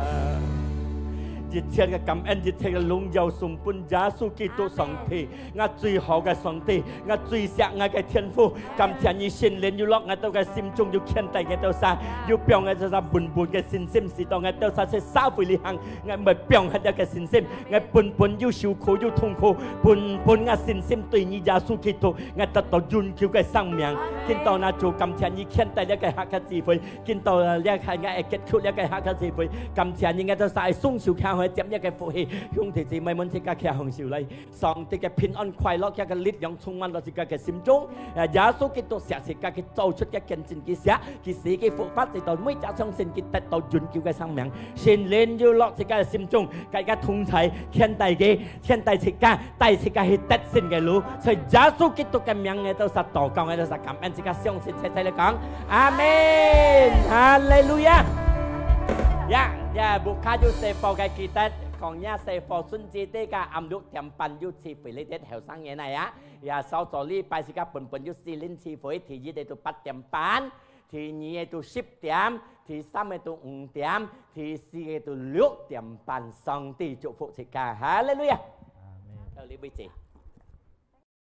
一切个感恩，一切个榮耀，送分耶穌基督上帝，𠊎最好个上帝，𠊎最惜𠊎个天父。感謝你聖靈又落𠊎兜个心中，又牽帶𠊎兜儕，又放𠊎兜儕穩穩个信心，使到𠊎兜儕在社會裡行，𠊎毋會放忒這个信心，𠊎本本又受苦又痛苦，本本𠊎信心對你耶穌基督，𠊎得到永久个生命。今到那主，感謝你牽帶這个客家聚會， 今到這下𠊎愛結束這个客家聚會，感謝你，𠊎兜儕愛雙手擎開接這个福氣，兄弟姊妹們自家擎紅手來。上帝个平安快樂，佢个力量充滿到自家个心中。啊，耶穌基督惜自家，佢做出个見證，佢寫，佢死，佢復活，使到每隻相信佢得到永久个生命。聖靈又落自家个心中，佮佢同在，牽帶佢，牽帶自家，帶自家去得勝个路。在耶穌基督个名，𠊎兜儕禱告，𠊎兜儕感恩，自家相信，齊齊來講。 阿門！哈利路亞！呀，呀，屋下有細伙个記得，講若細伙孫子在家暗六點半有聚會，你兜後生人來啊！呀，上早禮拜自家本本有四輪聚會，第一个到八點半，第二个到十點，第三个到五點，第四个到六點半。上帝祝福自家，哈利路亞！阿門。到這位置。